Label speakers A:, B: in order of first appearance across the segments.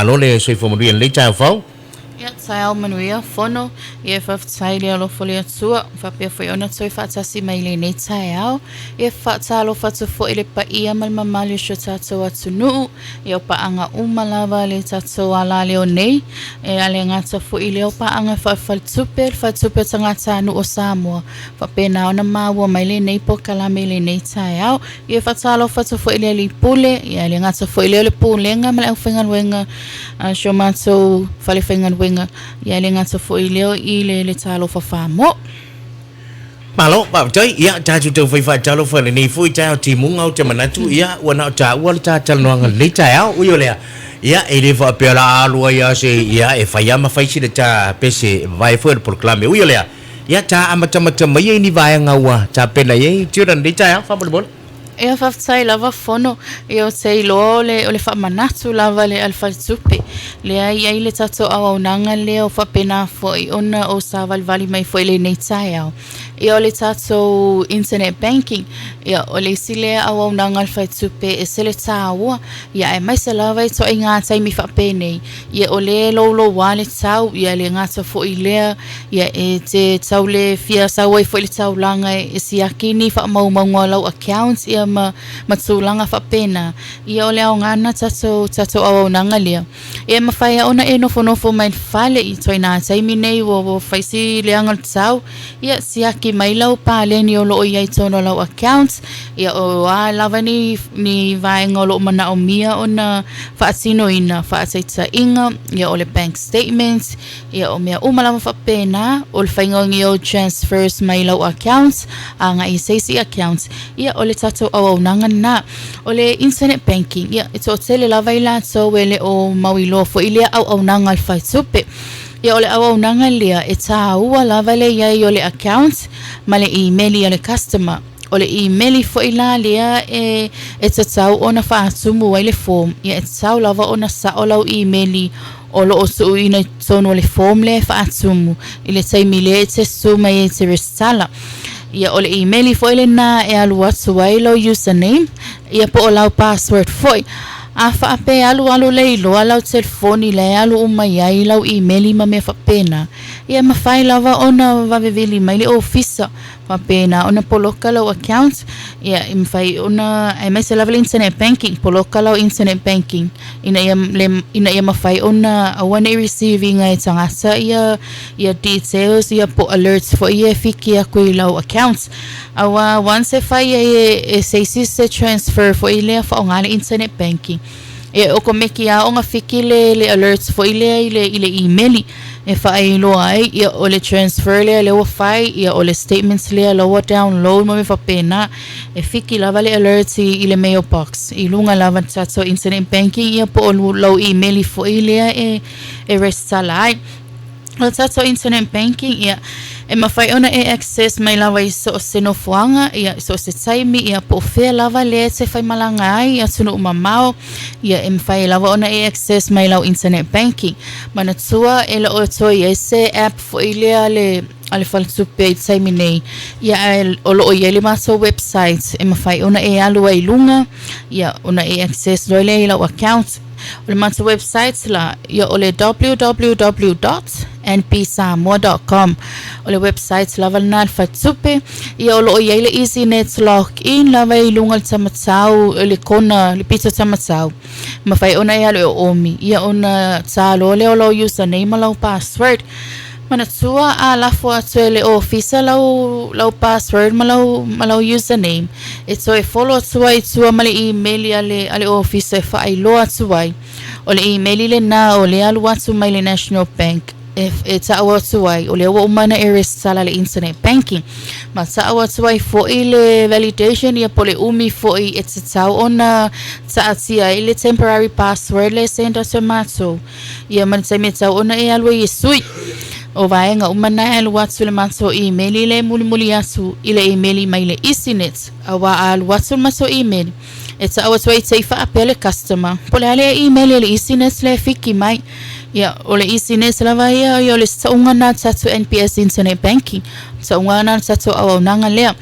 A: Malo le soifua manuia i lenei taeao fou.
B: Ia, taeao manuia, Fono, ia e faafetai i le alofa o le Atua, faapea foi ona toe faatasi mai i lenei taeao. Ia faatalofa atu foi i le paia ma le mamalu o si o tatou atunuu, ia o paaga uma lava le tatou alaleo nei, e le gata foi i lea o paaga faale-faletupe, le Faletupe o Tagatanuu o Samoa, faapena ona maua mai lenei polokalame i lenei taeao. Ia faatalofa atu foi i le Alii Pule, ia e le gata foi i lea o le Pulega ma le aufaigaluega a si o matou falefaigaluega, ia e le gata foi i lea i le le Talofa Famo.
A: Malo, faafetai. Ia, tatou taufai faatalofa i lenei foi taeao timuga, ou te manatu, ia, ua na o taua le ta talanoaga i lenei taeao. Ui o lea, ia, e le faapea o le a alu ai lava se, ia, e fai lava ma fai sina ta pese e vavae foi o le polokalame. Ui o lea, Ia, ta amatamata mai ai ni vaega ua tapena i ai Tudor i lenei taeao, faamolemole.
B: Ia, faafetai lava Fono. Ia, ou te iloa o le, o le faamanatu lava le a le faletupe. Lea e i ai le tatou auaunaga lea o faapena foi ona ou savalivali mai foi i lenei taeao. Ia, o le tatou internet banking, ia, o le isi lea auaunaga a le faletupe e ese le taua, ia, aemaise lava i ituaiga taimi faapenei. Ia, o lea e louloua le tau, ia, e le gata foi i lea, Ia, e te tau le fia sau ai foi le taulaga e siaki ni faamaumauga o lau accounts ia ma, ma tulaga faapena. Ia, o le aoga lena tatou, tatou auaunaga lea. Ia, e mafai lava ona e nofonofo mai le fale i ituaiga taimi nei ua, ua fai si leaga o le tau. Ia, siaki mai lau paleni o lo o i ai i totonu o lau accounts. Ia, o a lava ni, ni vaega o lo o manaomia ona faatinoina, faataitaiga, ia, o le bank statements, Ia, o mea uma lava faapena, o le faiga o ni ou transfers mai lau accounts agai i se isi accounts, ia, o le tatou auaunaga lena. O le internet banking, ia, e toatele lava i latou e le o mauiloa foi lea auaunaga a le faletupe. Ia, o le auaunaga lea, e taua lava le i ai o le account ma le imeli a le customer. O le imeli foi la lea e e tatau ona faatumu ai le form, ia e tatau lava ona sao lau imeli o lo o tuuina i totonu o le form lea e faatumu i le taimi lea e te susu mai ai e te resitala. Ia, o le imeli foi lena e alu atu ai lou username, ia po o lau password foi. A faapea e alualu le iloa lau telefoni la e alu uma i ai lau imeli ma mea faapena, ia e mafai lava ona vave vili mai le ofisa Faapena ona poloka lau account, ia e mafai ona aemaise lava le internet banking, poloka lau internet banking ina ia le ina ia mafai ona aua ne i receive ina e tagata ia ia details ia po o alerts foi ia e fiki atu i lau account. Aua once e fai ai e e se isi se transfer foi lea faaaoga le internet banking, e okomeki lava ona fiki le le alerts foi lea i le i le imeli. E faailoa ai, ia, o le transfer lea lea ua fai, ia, o le statements lea la ua download ma mea faapena. E fiki lava le alerts i, i le mailbox, i luga lava o le tatou internet banking, ia, po o lau email foi lea e, e resitala ai. O le tatou internet banking, ia, e mafai ona e access mai lava i so o se nofoaga, ia, i so o se taimi, ia, po o fea lava lea e te faimalaga ai i atunuu mamao, Ia, e mafai lava ona e access mai lau internet banking. Manatua e le o toe i ai se app foi lea a le a le faletupe i le taimi nei. Ia, ae o lo o i ai le matou website e mafai ona e alu ai i luga, ia, ona e access loa lea i lau account. O le matou website la, ia o le www dot npsamoa dot com. O le website lava lena a le faletupe. Ia o lo o i ai le EasyNet log in lava i luga o le tamatau, o le kona, le pito tamatau. Mafai ona e alu e oomi, ia ona ta loa lea o lau username ma lau password. Manatua a lafo atu e le ofisa lau, lau password ma lau, ma lau username, e toe follow atu ai i tua ma le email a le, a le ofisa e faailoa atu ai. O le email lena o lea alu atu mai le National Bank e, e ta'u atu ai, o lea ua uma ona e resitala le internet banking. Ma ta'u atu ai foi le validation ia po o le umi foi e tatau ona taatia ai le temporary password lea e send atu e matou. Ia ma le taimi e tatau ona e alu ai e sui. O vaega uma na e alu atu i le matou email lea e mulimuli atu i le email mai le EasyNet. Aua a alu atu le matou email, E ta'u atu ai te i faapea le customer, po o le a le email a le EasyNet lea e fiki mai. Ia, o le EasyNet lava ia, ia o le tauga lena a le tatou NPS Internet Banking. O le tauga lena a le tatou auaunaga lea.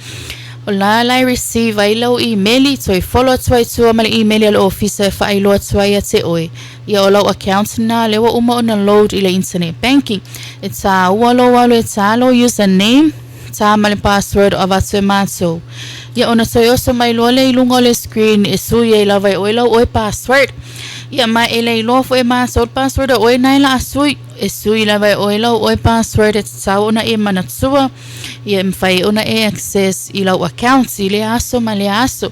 B: O la la e receive ai lau imeli, toe follow atu ai i tua ma le imeli a le ofisa e faailoa atu ai ia te oe. Ia o lau account lena lea ua uma ona load i le internet banking. E tāua lou alu e tā lou username, tā ma le password o avatu e matou. Ia ona toe oso mai loa lea i luga o le screen e sui ai lava e oe lau oe password. Ia ma e le iloa foi e matou le password a oe na e laa sui. E sui lava e oe lau oe password e tatau ona e manatua. Ia e mafai ona e access i lau account i lea aso ma lea aso.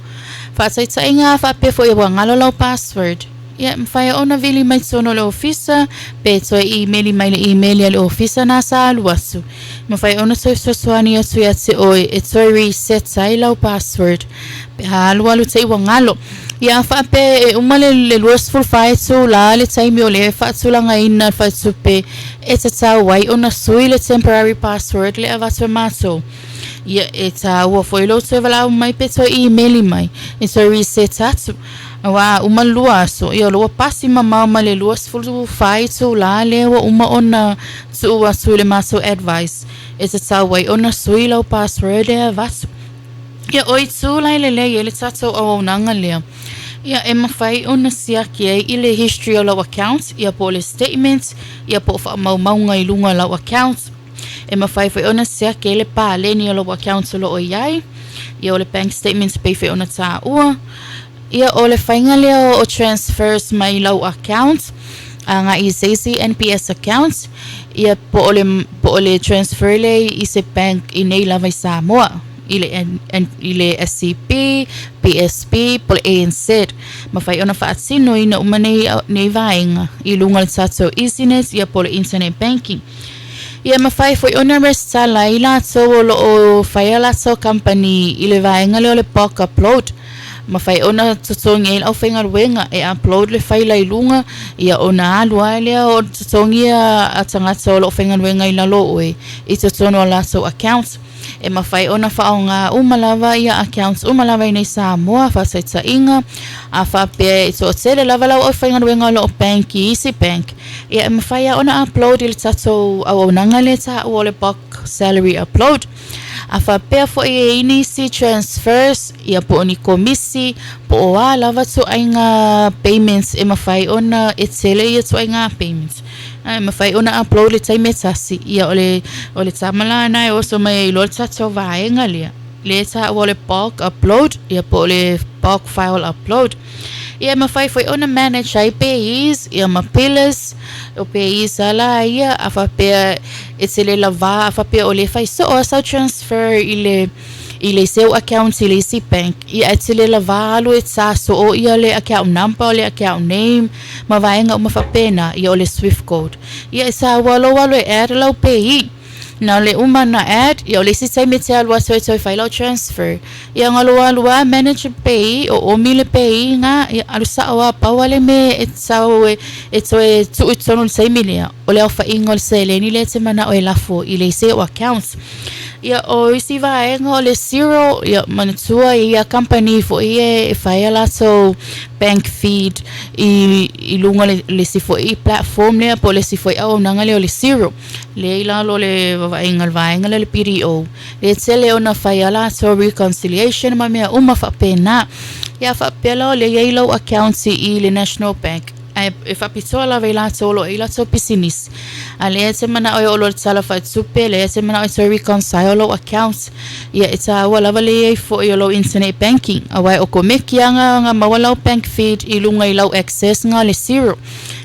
B: Faataitaiga a faapea foi ua galo lau password. Ia e mafai ona vili mai totonu o le ofisa pe toe imeli mai le imeli a le ofisa na sa alu atu. Mafai ona toe fesoasoani atu ia te oe e toe reset ai lau password pe a alualu te i ua galo. Ia a faapea e uma le le 24 itula le taimi o lea e faatulagaina le faletupe e tatau ai ona sui le temporary password le avatu e matou. Ia e taua foi lou toe valaau mai pe toe imeli mai e toe reset atu. Aua a uma le lua aso, ia o lea ua pasi mamao ma le 24 itula lea ua uma ona tuu atu i le matou advice e tatau ai ona sui lau password e avatu. Ia o itu la e lelei ai le tatou auaunaga lea, ia e mafai ona siaki ai i le history o lau account, ia po o le statement, ia po o faamaumauga i luga o lau account. E mafai foi ona siaki ai le paleni o lau account o lo o i ai, ia o le bank statement pei foi ona taua. Ia o le faiga lea o transfers mai lau account agai i se isi NPS account, ia po o le po o le transfer lea i se bank i nei lava i Samoa i le i le SCB, PSB po o le ANZ. Mafai ona faatinoina uma nei nei vaega i luga o le tatou EasyNet ia po o le internet banking. Ia mafai foi ona resitala ai latou o lo o fai a latou kamupani i le vaega lea o le bulk upload. Mafai ona totogi ai le aufaigaluega e upload le faila i luga, ia ona alu lava lea o totogi a tagata o lo o faigaluega i lalo o oe i totonu o latou accounts. E mafai ona faaaoga uma lava ia accounts uma lava i nei Samoa, faataitaiga, a faapea e toatele lava lau aufaigaluega o lo o bank i isi bank, ia e mafai lava ona upload i le tatou auaunaga lea e taua o le bulk salary upload. A faapea foi e i ai nisi transfers, ia po o ni komisi, po o a lava ituaiga payments e mafai ona e tele ia ituaiga payments. E mafai ona upload i le taimi e tasi, ia o le o le tama la lena e oso mai ai loa le tatou vaega lea, lea e taua o le bulk upload, ia po o le bulk file upload. Ia e mafai foi ona manage ai payees ia ma pillars, o payees lava la ia a faapea e te le lava, a faapea o lea e fai soo lava sau transfer i le i le isi au account i le isi bank, ia e te le lava alu e ta soo ia le account number, o le account name ma vaega uma faapena, ia o le swift code. Ia e saua lou alu e add lau payee. Na o le uma na add, ia o le isi taimi e te alu atu ai toe fai lau transfer. Ia ona lou alu lava manage payee, o omi le payee na, ia alu sao lava, pau lava le mea e tatau e toe tuu i totonu i le taimi lea, o le aofaiga o le seleni lea e te manao e lafo i le isi au account. Ia o isi vaega o le Xero, ia manatua ia kamupani foi e fai a latou bank feed i i luga o le isi foi platform lea po o le isi foi auaunaga lea o le Xero. Lea i lalo o le vaavaaiga o le vaega lea o le BDO. Lea tele ona fai a latou reconciliation ma mea uma faapena. Ia faapea la o lea e i ai lau account i le National Bank. Ae e faapitoa lava i latou o lo o i ai latou pisinisi. A lea e te manao e oo loa i le Tala Faaletupe, lea e te manao e toe reconcile lou account, ia e taua lava le i ai foi o lou internet banking, aua e okomeki lava nga maua lau bank feed i luga i lau access nga o le Xero.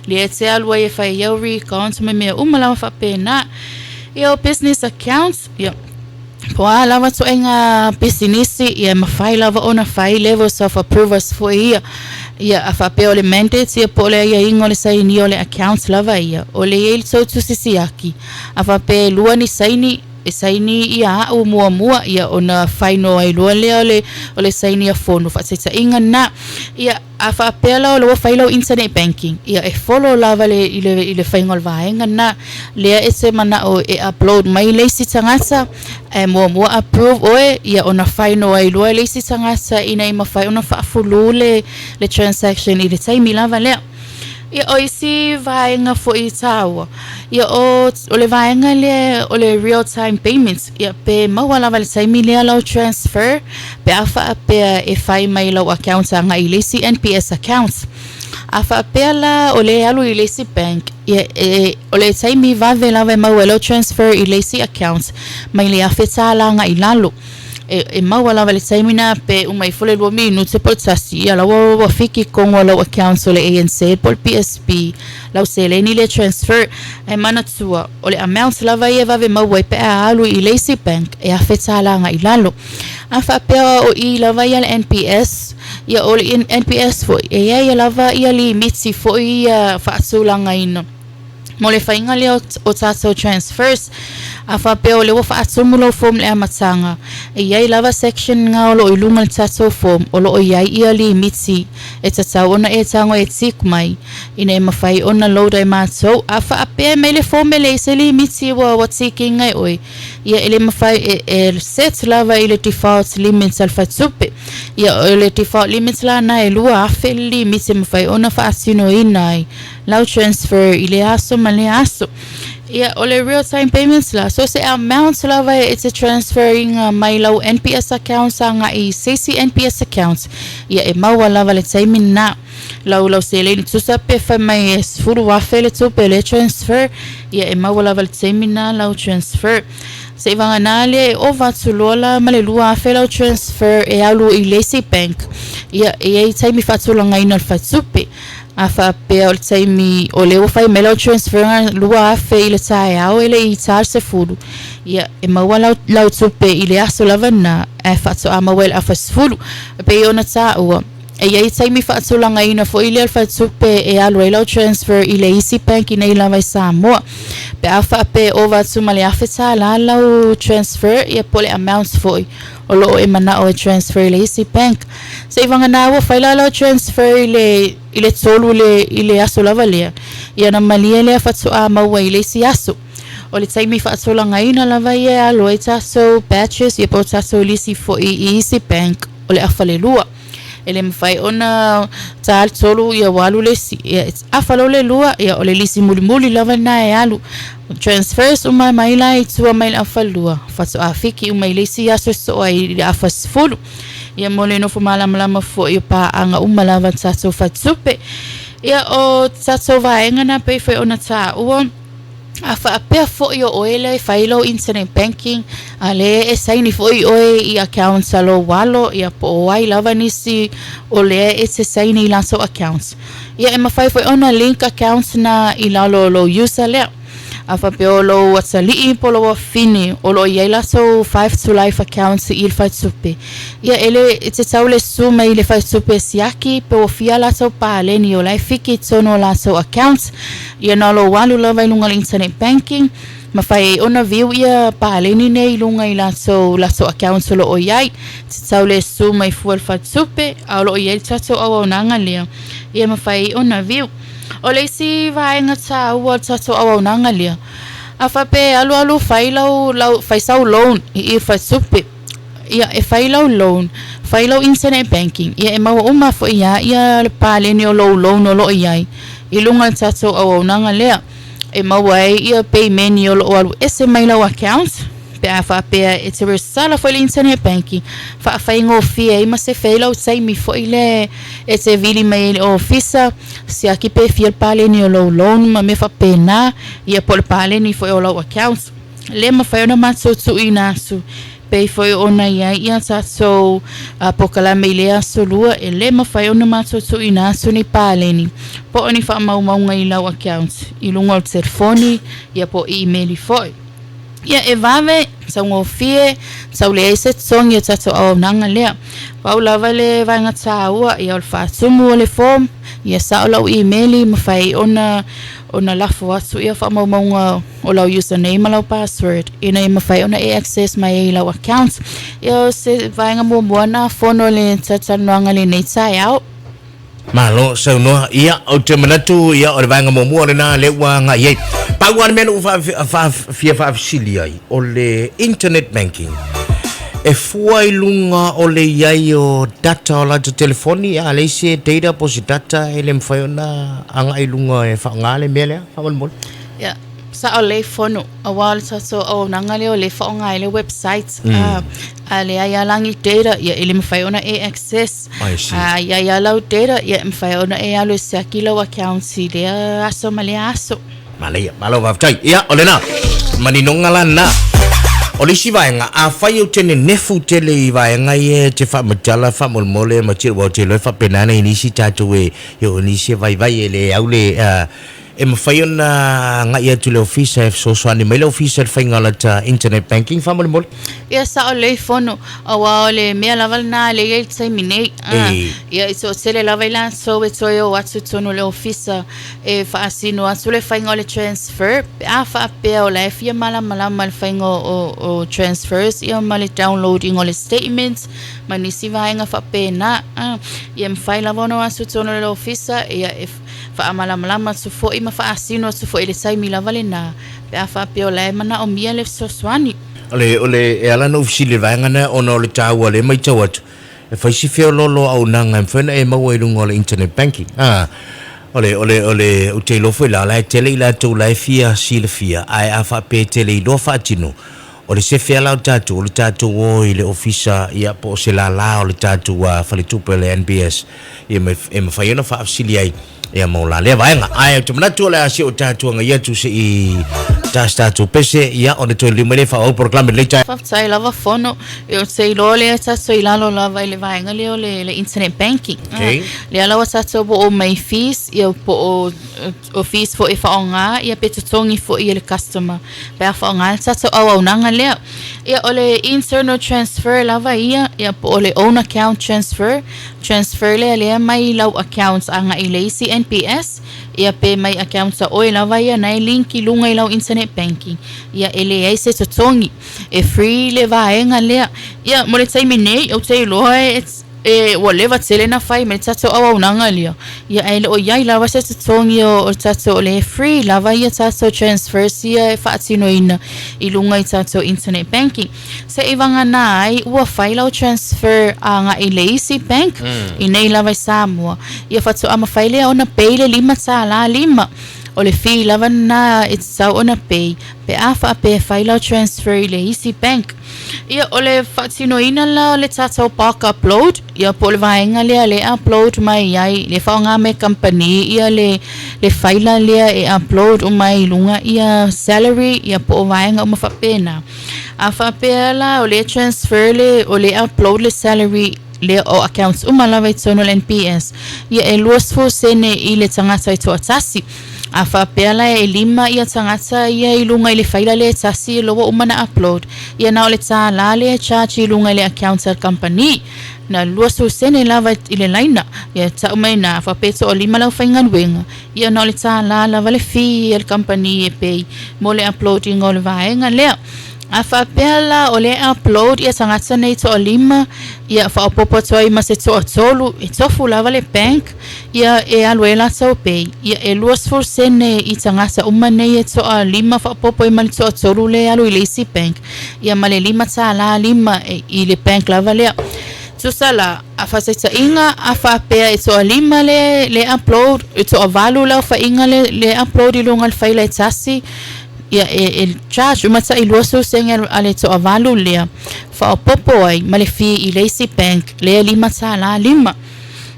B: Lea e te alu ai e fai ai au recons ma mea uma lava faapena. Ia o business accounts, ia Po a lava ituaiga pisinisi, ia e mafai lava ona fai levels of approvals foi ia. Ia a faapea o le mandate ia po o le aiaiga o le sainia o le accounts lava ia, o le i ai le tou tusi siaki. A faapea e lua ni saini, e saini ia a'u muamua, ia ona final ai loa lea o le o le sainia fono faataitaiga lena. Ia A faapea la o lea ua fai lau internet banking, ia e follow lava le, i le, i le faiga o le vaega lena. Lea e te manao e upload mai le isi tagata, ae muamua approve oe, ia ona final ai loa e le isi tagata ina ia mafai ona faafulu le, le transaction i le taimi lava lea. Ia, o isi vaega foi tāua, ia o, o le vaega lea o le real time payments, ia pe maua lava i le taimi lea lau transfer pe a faapea e fai mai lau account agai i le isi NPS account. A faapea la o lea e alu i le isi bank, ia e, o le taimi vave lava e maua ai lau transfer i le isi account mai le $1,000 agai i lalo. E, e maua lava i le taimi na pe uma ifo le 2 minute po o le tasi, ia la ua, ua fiki i totonu o lau account o le ANZ po o le PSB lau seleni lea transfer. Ae manatua, o le amount lava ia e vave maua ai pe a alu i le isi bank e $1,000 agai i lalo. A faapea o i lava ia le NPS, ia o le NPS foi, e i ai lava ia limiti foi ia faatulagaina mo le faiga lea o tatou transfers. A faapea o lea ua faatumu lau form i le amataga, e i ai lava section nga o lo o i luga i le tatou form o lo o i ai ia limiti e tatau ona e tago e tick mai ina ia mafai ona load ai matou. A faapea e mai le form e leai se limiti ua ua tick ina e oe, ia e le mafai e, e set lava i le default limit a le faletupe. Ia o le default limit la na e 2,000 le limit e mafai ona faatinoina ai lau transfer i lea aso ma lea aso. Ia, o le real time payments la, so se amount lava e te transfer ina mai lau NPS account agai i se isi NPS account, ia e maua lava le taimi lena. Lau lau seleni tusa pe fai mai e 10,000 le tupe le transfer, ia e maua lava le taimi lena lau transfer. Se i vagana lea e ova atu loa la ma le 2,000 lau transfer e alu i le isi bank, ia e i ai taimi faatulagaina o le faletupe. A faapea o le taimi o lea ua fai mai lau transfer 2,000 i le taeao e le i ta le 10, ia e maua lau, lau tupe i le aso lava lena ae faatoa maua i le afa 10. E pei ona taua, e i ai taimi faatulagaina foi lea o le faletupe e alu ai lau transfer i le isi bank inei lava i Samoa. Pe a faapea e ova atu ma le $1,000 lau transfer, ia po o le amount foi o lo o e manao e transfer i le isi bank. Se i vagana ua fai la lau transfer i le i le 3 le i le aso lava lea, ia ona malie lea faatoa maua i le isi aso. O le taimi faatulagaina lava ia e alu ai tatou batches ia po o tatou lisi foi i isi bank o le afa le 2. E le mafai ona ta le 3 ia ua alu le isi. Ia afa loa le 2 ia o le lisi mulimuli lava lena e alu. Transfers uma mai la i tua mai le afa 2 faatoa fiki uma i le isi aso e sosoo ai i le afa 10. Ia mo le nofo malamalama foi o paaga uma lava tatou faletupe. Ia o tatou vaega na pei foi ona taua, a faapea foi o oe lea e fai lou internet banking, a lea e saini foi oe i accounts a lou alo, ia po o ai lava nisi o lea e te saini i latou accounts. Ia e mafai foi ona link accounts na i lalo o lou user lea. A faapea o lou atalii po o lou afine o lo o i ai latou Five to Life accounts i le faletupe, ia e le e te tau le susu mai i le faletupe e siaki pe ua fia latou paleni o la e fiki i totonu o latou accounts. Ia na o lou alu lava i luga o le internet banking, mafai ai ona view ia paleni nei i luga i latou latou accounts o lo o i ai. Te tau le susu mai fua i le faletupe, a o lo o i ai le tatou auaunaga lea, ia mafai ai ona view. O le isi vaega taua o le tatou auaunaga lea, a faapea e alualu fai lau, lau, fai sau loan i i le faletupe, ia e fai lau loan, fai lau internet banking, ia e maua uma foi lava ia le paleni o lou loan o lo o i ai i luga o le tatou auaunaga lea. E maua ai ia peimeni o lo o alu ese mai lau account pe a faapea e te resala foi le internet banking, faafaigofie ai ma sefe ai lau taimi foi lea e te vili mai ai i le ofisa, siaki pe fia le paleni o lou loan ma mea faapena, ia po o le paleni foi o lau account. Le mafai ona matou tuuina atu pei foi ona i ai ia tatou polokalame i lea aso lua, e le mafai ona matou tuuina atu ni paleni po o ni faamaumauga i lau account i luga o le telefoni ia po o imeli foi. Ia e vave, taugofie, tau leai se totogi o tatou auaunaga lea. Pau lava le vaega taua, ia o le faatumu o le form, ia sao lau imeli, mafai ai ona ona lafo atu ia faamaumauga o lau username ma lau password ina ia mafai ona e access mai ai i lau account. Ia o se vaega muamua na fono le talatalanoaga i lenei taeao.
A: Malo saunoa. Ia, ou te manatu, ia, o le vaega muamua lena lea ua agai i ai. Pau lava le mea na ou fia faafesili ai, o le internet banking. E fua i luga o le i ai o data o latou telefoni, a leai se data po o se data e le mafai ona agai i luga e faaaoga le mea lea, faamolemole.
B: Ia, sao lelei Fono, aua o le tatou auaunaga lea o lea e faaaoga ai le website, a, a leai lava la ni data, ia e le mafai ona e access.
A: I see.
B: A i ai lava lau data, ia e mafai ona e alu e siaki lau account i lea aso ma lea aso.
A: Manaia, malo faafetai. Ia, o lena, maninoga la lena. O le isi vaega, afai ou te nenefu tele i vaega ia e te faamatala faamolemole ma tele, aua ou te iloa e faapena ona i nisi tatou e, e oo i nisi e vaivai e le au le, e mafai ona agai atu i le ofisa e fesoasoani mai le ofisa i le faiga o lata internet banking faamolemole.
B: Ia sao lelei Fono, aua o le mea lava lena lea e i ai i le taimi nei. Ia, e toatele lava i latou e toe o atu i totonu o le ofisa E faasino atu le faiga o le transfer pe a faapea o la e fia malamalama i le faiga o transfers ia ma le downloading o le statements ma nisi vaega faapena. Ia mafai lava ona o atu i totonu o le ofisa ia e faamalamalama atu foi ma faasino atu foi i le taimi lava lena pe a faapea o la e manaomia le fesoasoani.
A: O le, o le, e ala ona ou fesili i le vaega lena ona o le taua o lea e matau atu, E fai si feoloolo auaunaga e mafai ona e maua i luga o le internet banking. A, o le, o le, o le, ou te iloa foi la, o la e tele i latou la e fia silafia, ae a faapea e te le iloa faatino, o le sefe lava la o tatou, o le tatou o i le ofisa, ia, po o se lala o le tatou faletupe o le NBS, ia, e mafai ona faafesili ai. Ia mo la lea vaega. Ae ou te manatu o le a si o tatou agaia atu se i ta se tatou pese, ia ona toe liliu mai lea e faaauau polokalame lenei taeao.
B: Faafetai lava Fono. Ou te iloa lea tatou i lalo lava i le vaega lea o le, le internet banking.
A: Okay.
B: Lea la ua tatou oo mai fees, ia po o, o fees foi e faaaoga, ia pe totogi foi e le customer pe a faaaoga le tatou auaunaga lea. Ia o le internal transfer lava ia, ia po o le own account transfer, Transfer lea lea mai lau accounts agai i le isi NPS, ia pe mai accounts a oe lava ia na e link i luga i lau internet banking, ia e leai se totogi. E free le vaega lea. Ia mo le taimi nei ou te iloa e e ua leva tele na fai mai le tatou auaunaga lea, ia ae le o i ai lava se totogi o le tatou o le free lava ia tatou transfers ia e faatinoina i luga i tatou internet banking. Seivagana ai ua fai lau transfer agai i le isi bank i nei lava i Samoa, ia faatoa mafai lea ona pay le $5. O le fee lava lena e tatau ona pay pe a faapea e fai lau transfer i le isi bank. Ia o le faatinoina la o le tatou bulk upload, ia po o le vaega lea lea e upload mai ai, le faaaoga mai e kamupani ia le le faila lea e upload uma ai i luga ia salary ia po o vaega uma faapena. A faapea la o lea transfer le o lea upload le salary lea o accounts uma lava i totonu o le NPS, ia e 20 sene i le tagata e toatasi. A faapea la e lima ia tagata ia i luga i le faila lea e tasi e loa uma na upload, ia na o le $1 lea e charge i luga i le accounts a le kamupani. Na 20 sene lava i le laina. Ia tau mai ina a faapea e toalima le aufaigaluega, Ia na o le $1 lava le fee a le kamupani e pay mo le upload ina o le vaega lea. A faapea la o lea e upload ia tagata nei toalima, ia faaopoopo atu ai ma se toatolu e tofu lava le bank, ia e alu ai latou pay. Ia e 20 sene i tagata uma nei e toalima faaopoopo ai ma le toatolu lea e alu i le isi bank, ia ma le $5 i le bank lava lea. Tusa la, a faataitaiga, a faapea e toalima le, le upload, e toavalu le aofaiga le, le upload i luga o le faila e tasi, ia e, e charge uma tai 20 sene a le toavalu lea, faaopoopo ai ma le fee i le isi bank lea $5.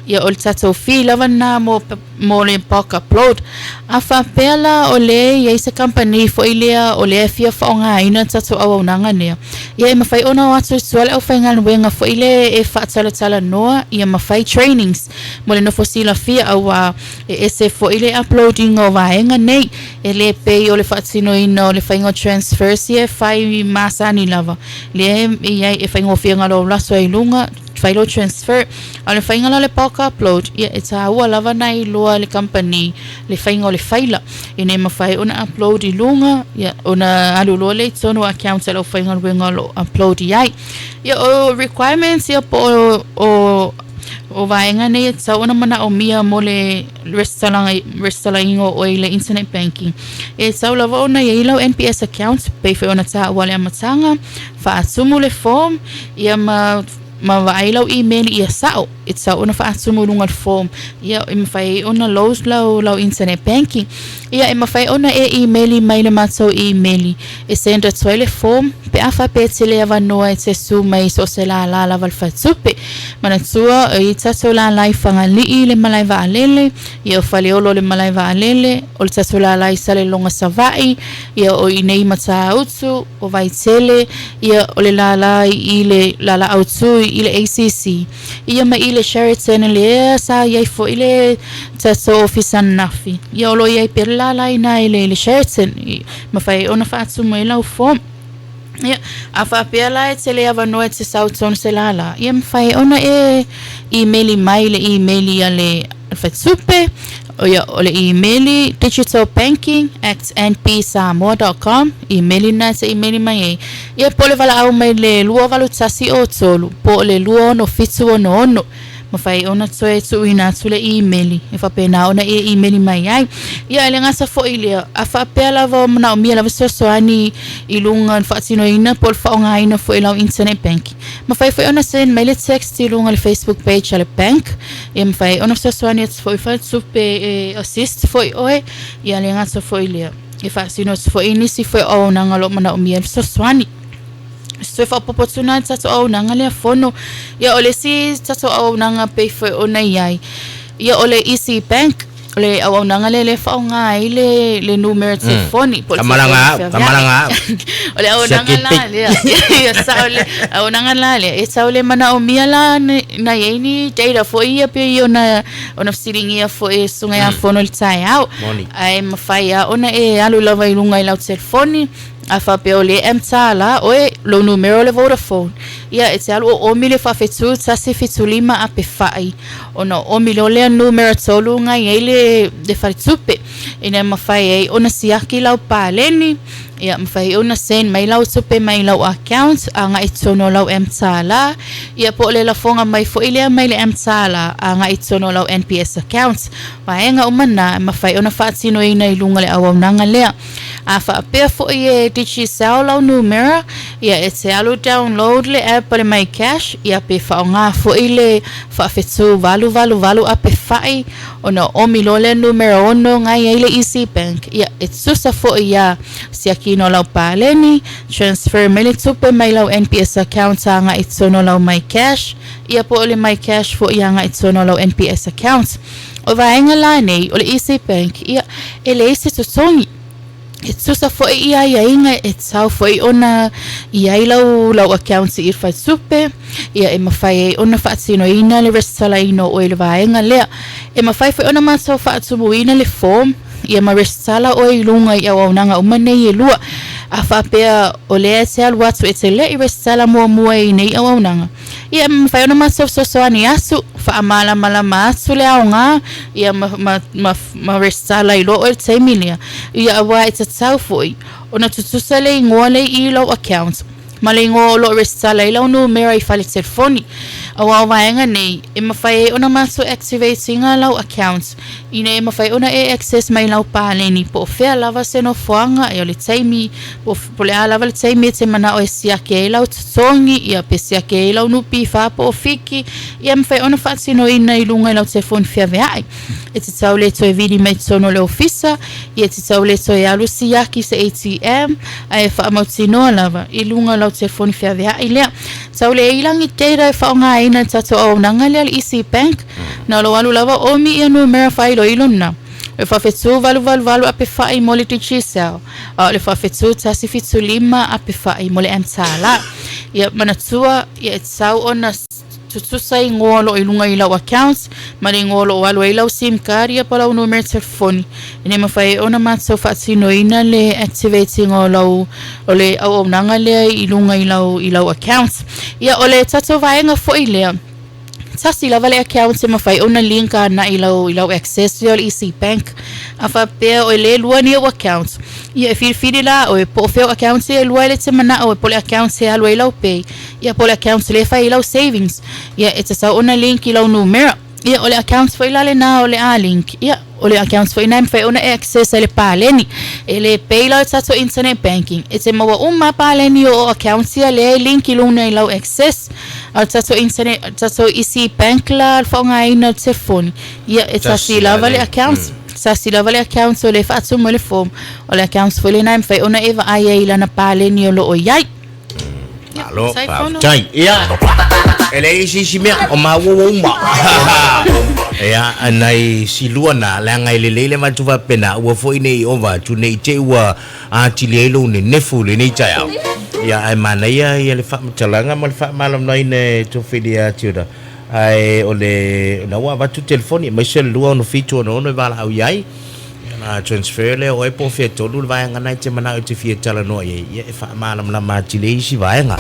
B: Ia o le tatou fee lava lena mo, mo le bulk upload. A faapea la o lea e i ai se kamupani foi lea o lea e fia faaaogaina le tatou auaunaga lea, ia e mafai ona o atu i tua le aufaigaluega foi lea e faatalatalanoa ia ma fai trainings mo le nofo silafia aua e ese foi le upload ina o vaega nei. E le pei o le faatinoina o le faiga o transfers ia e fai masani lava lea e i ai e faigofie galolaso ai i luga fai lou transfer. A o le faiga la o le bulk upload, ia e taua lava na iloa e le kamupani le faiga o le faila ina ia mafai ona upload i luga, ia ona alu loa lea i totonu o accounts a le aufaigaluega o lo o upload i ai. Ia o requirements ia po o, o O vaega nei e tatau ona manaʻomia mo le resitalaina o ʻoe i le internet banking. E tatau lava ona i ai lau NPS account, pei foi ona taua i le amataga, faatumu le form, ia ma ma vaai lau email ia sao e tatau ona faatumu i luga o le form ia e mafai ai ona load lau lau internet banking. Ia e mafai ona e email mai le matou email e send atu ai le form pe a faapea e te le avanoa e te su mai i so o se lālā lava o le faletupe. Manatua e i ai tatou lālā i Fagalii le malae vaalele, ia o Faleolo le malae vaalele, o le tatou lālā i Saleloga Savaii, ia o i inei i Matautu, o Vaitele, ia o le lālā i le lālā autū i le ACC, ia ma i le Sheraton lea sa i ai foi le tatou ofisa ananafi. Ia o lo o i ai pea le lālā i ina i le Sheraton, mafai ai ona faatumu ai lau form. Ia, a faapea la e te le avanoa e te sau tonu se lālā, ia mafai ai ona e imeli mai le imeli a le faletupe, ia o le imeli digitalbanking@npsamoa.com, imeli lena e te imeli mai ai. Ia po o le valaau mai le 28103 po o le 26766. Mafai ona toe tuuina atu le imeli e faapena ona e imeli mai ai. Ia e le gata foi i lea, a faapea lava o manaomia lava fesoasoani i luga o le faatinoina po o le faaaogaina foi o lau internet banking, mafai foi ona send mai le text i luga o le Facebook page a le bank, ia mafai ona fesoasoani atu foi faletupe e assist foi oe, ia le gata foi i lea, e faatino atu foi nisi foi o auaunaga o lo o manaomia le fesoasoani. Se toe faaopoopo atu lena i le tatou auaunaga lea fono. Ia o le isi tatou auaunaga pei foi ona i ai, ia o le Easy Bank, o le auaunaga lea lea e faaaoga ai le le numera telefoni po o le
A: Tamalanga au,
B: telefoni
A: tamalanga au.
B: O le auaunaga la lea, ia sao le auaunaga la lea, e tau le manaomia la na i ai ni data foi ia pei ona ona fesiligia foi e susuga ia Fono i le taeao.
A: Moni.
B: Ae mafai lava ona e alu lava i luga i lau telefoni, A faapea o le M-Tala oe, lou numera o le Vodafone, ia e te alu oomi le faafetu 175 ape fai, ona oomi loa lea numera tolu na i ai le le faletupe, ina ia mafai ai ona siaki lau paleni, ia mafai ai ona send mai lau tupe mai lau account agai i totonu o lau M-Tala, ia po o le lafoga mai foi lea mai le M-Tala agai i totonu o lau NPS account. Vaega uma na e mafai ona faatinoina i luga o le auaunaga lea. A faapea foi e Digicel lau numera, ia e te alu download le app a le MyCash, ia pe faaaoga foi le faafetu 888 ape fai ona oomi loa lea numera ono na i ai le Easy Bank. Ia e tutusa foi iā siakiina o lau paleni, transfer mai le tupe mai lau NPS account agai i totonu o lau MyCash, ia po o le MyCash foi agai i totonu o lau NPS account. O vaega la nei o le Easy Bank, ia, e leai se totogi. E tutusa foi i aiaiga e tatau foi ona i ai lau, lau account i le faletupe, ia e mafai ai ona faatinoina le resitalaina o oe i le vaega lea. E mafai foi ona matou faatumuina le form, ia ma resitala oe i luga i auaunaga uma nei e lua. A faapea o lea e te alu atu e te le i resitala muamua i nei auaunaga, Ia, e mafai ona matou fesoasoani atu, faamalamalama atu le aoga, ia ma, ma, ma, ma resitala ai loa oe i le taimi lea. Ia, aua e tatau foi ona tutusa le igoa lea i lou account ma le igoa o lo o resitala ai lau numera i fale telefoni. Aua o vaega nei, e mafai ai ona matou activate ina lau account ina ia mafai ona e access mai lau paleni po o fea lava se nofoaga, ia o le taimi Po o le a lava le taimi e te manao e siaki ai lau totogi, ia pe siaki ai lau NPF po o fiki, ia mafai ona faatinoina i luga i lau telefoni feaveai. E te tau le toe vili mai totonu o le ofisa, ia e te tau le toe alu siaki se ATM, ae faamautinoa lava i luga o lau telefoni feaveai lea. Tau le ilagi data e faaaogaina e le tatou auaunaga lea le Easy Bank, na o lou alu lava omi ia numera faailoilo lena. O le faafetu 888 ape fai mo le Digicel, a o le faafetu 175 ape fai mo le mTala. Ia manatua, ia e tatau ona tutusa igoa o lo o i luga i lau account ma le igoa o lo o alu ai lau sim card ia po o lau numera telefoni ina ia mafai ai ona matou faatinoina le activate ina o lau o le auaunaga lea i luga i lau i lau account. Ia o le tatou vaega foi lea. Tasi lava le account e mafai ona link agai i lau i lau access lea o le Easy Bank. A faapea o le lua ni ou account, Ia, e filifili la oe po o fea o accounts ia e lua e le te mana'o oe, po o le accounts e alu ai lau pay, ia po o le accounts lea e fai ai lau savings. Ia, e tatau ona link i lau numera. Ia, o le accounts foi la lena o le a link, ia, o le accounts foi lena e mafai ona e access ai le paleni. E le pay la o le tatou internet banking, e te maua uma lava paleni o accounts ia lea e link i luga i lau access. A o le tatou internet, tatou isi bank la o le faaaogaina o le telefoni, ia, e tasi lava le accounts. Tasi lava le accounts o lea e faatumu ai le form, o le accounts foi lena e mafai ona e vaai ai i lana paleni o lo o i ai.
A: Malo, faafetai. Ia, e leai se isi mea, o maua ua uma. Ia, nai silua na, leaga e lelei le avatu faapena, aua foi ne i ova atu, ne i te i ua atili ai lou nenefu i lenei taeao. Ia, ae manaia ia le faamatalaga ma le faamalamalamaina e Tofilia Tudor. Ae o le, na ua avatu telefoni, aemaise le 26766 e valaau i ai. Ia ona transfer lea o oe po o fea tonu le vaega na e te manao e te fia talanoa i ai, ia e faamalamalama atili ai isi vaega.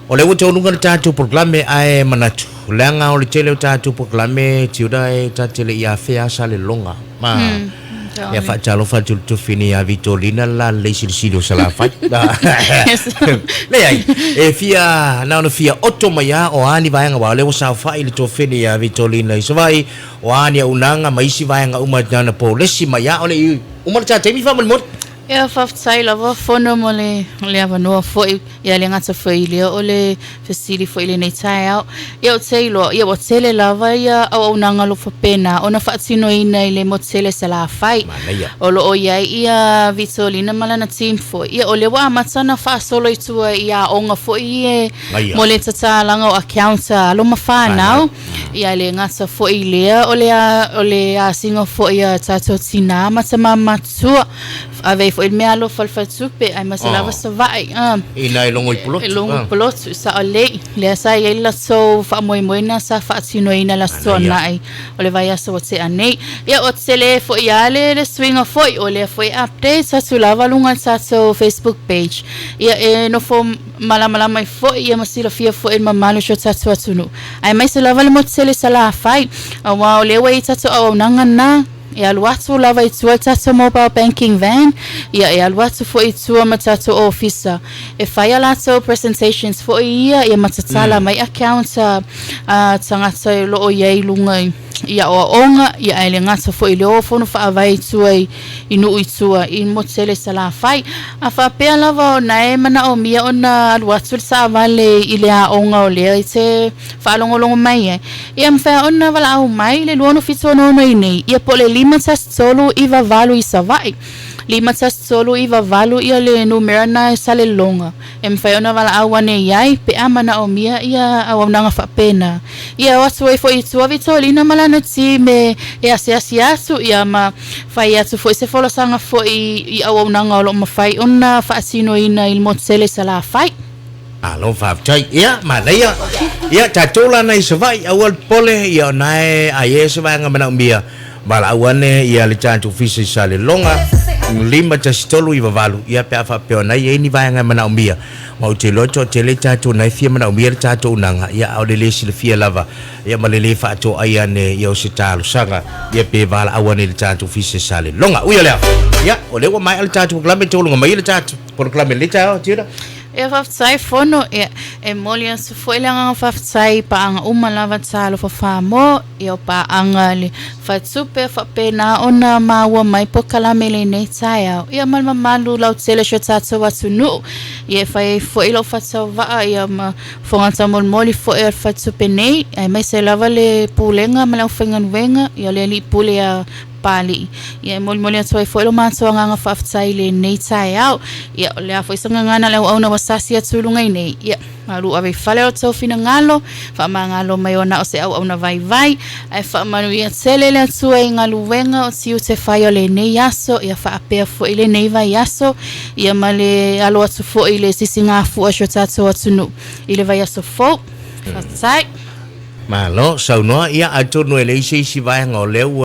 A: O lea ua taunuuga le tatou polokalame ae manatu, leaga o le tele o tatou polokalame Tilda e ta te le i afea a Saleloga. Ma ia faatalofa atu i le tofini ia Vitolina le la lelei silisili o Salafai. Leai, e fia, na ona fia oto mai lava o a ni vaega, aua o lea ua saofai le tofini ia Vitolina i Savaii, O a ni auaunaga ma isi vaega uma na ona polesi mai lava, o le i uma le ta taimi faamolemole.
B: Ia, faafetai lava Fono mo le le avanoa foi, ia le gata foi i lea o le fesili foi i lenei taeao. Ia ou te iloa, ia ua tele lava ia auaunaga o lo o faapena ona faatinoina i le motu tele Salafai.
A: Manaia.
B: O lo o i ai ia Vitolina ma lana team foi. Ia o lea ua amata ona faasolo i tua i aoga foi ia
A: Aia.
B: mo le tatalaga o accounts a alo ma fanau. Ia le gata foi i lea, o le o le asiga foi a tatou tinā ma tamā matutua, ave ai foi le meaalofa a le faletupe, aemaise lava Savaii.
A: Ina e logo i Pulotu.
B: E logo i Pulotu, sao lelei. Lea sa i ai le latou faamoemoe lena sa faatinoina i le Aso Toonai o le vaiaso ua tea nei. Ia ua tele foi lava le le suiga foi, o lea foi e update atu lava luga o le tatou Facebook page. Ia e nofo malamalama ai foi ia ma silafia foi e le mamalu o si o tatou atunuu. Aemaise lava le motu tele i Salafai, aua o lea ua i ai tatou auaunaga na, e alu atu lava i tua le tatou mobile banking van, ia e alu atu foi i tua ma tatou ofisa e fai a latou presentations foi ia, ia ma tatala mai accounts a tagata o lo o i ai i luga i i aoaoga, ia ae le gata foi i le o fono faavae i tua i i nuu i tua i motu tele i Salafai. A faapea lava ona e manaomia ona alu atu le taavale i le aoga o lea i te faalogologo mai ai, ia mafai ona valaau mai le 2666 i nei, ia po o le 51398 i Savaii. 51398 ia le numera na e Saleloga e mafai ona valaau ane i ai pe a manaomia ia auaunaga faapena. Ia o atu ai foi i tua Vitolina ma lana team e asiasi atu ia ma fai atu foi se folasaga foi i auaunaga o lo o mafai ona faatinoina i le motu tele i Salafai.
A: Malo faafetai. Ia, manaia. Ia, tatou la nai Savaii, aua le popole, ia ona e ai e se vaega manaomia, valaau ane ia le tatou ofisa i Saleloga, 51398, ia pe a faapea ona i ai ni vaega e manaomia. Ma ou te iloa e toatele tatou na e fia manaomia le tatou unaga, ia a o le le silafia lava, ia ma le le faatoai ane ia o se talosaga, ia pe valaau ane i le tatou ofisa i Saleloga. Ui o lea, ia, o lea ua maea le tatou polokalame, toluga mai le tatou polokalame i lenei taeao, Tilda.
B: Ia faafetai Fono, ia e momoli atu foi le agaga faafetai i paaga uma lava Talofa Samoa, ia o paaga le faletupe faapena ona maua mai polokalame i lenei taeao, ia ma le mamalu lautele o si o tatou atunuu, ia e fai ai foi lou faatauvaa ia ma fofoga taumolimoli foi o le faletupe nei, aemaise lava le Pulega ma le aufaigaluega, ia le Alii Pule ia Papalii. Ia e molimoli atu ai foi lo matou agaga faafetai i lenei taeao. Ia, o le a foi se gagana a le auauna ua sasi atu i luga i nei. Ia, malu ave i fale o outou finagalo, faamagalo mai ua na o se auauna vaivai, ae faamanuia tele le Atua i galuega o tiute fai o lenei aso, ia faapea foi lenei vaiaso, ia ma le alo atu foi i le sisigafua o si o tatou atunuu i le vaiaso fou. Faafetai.
A: Malo saunoa, ia atonu e leai se isi vaega o lea ua.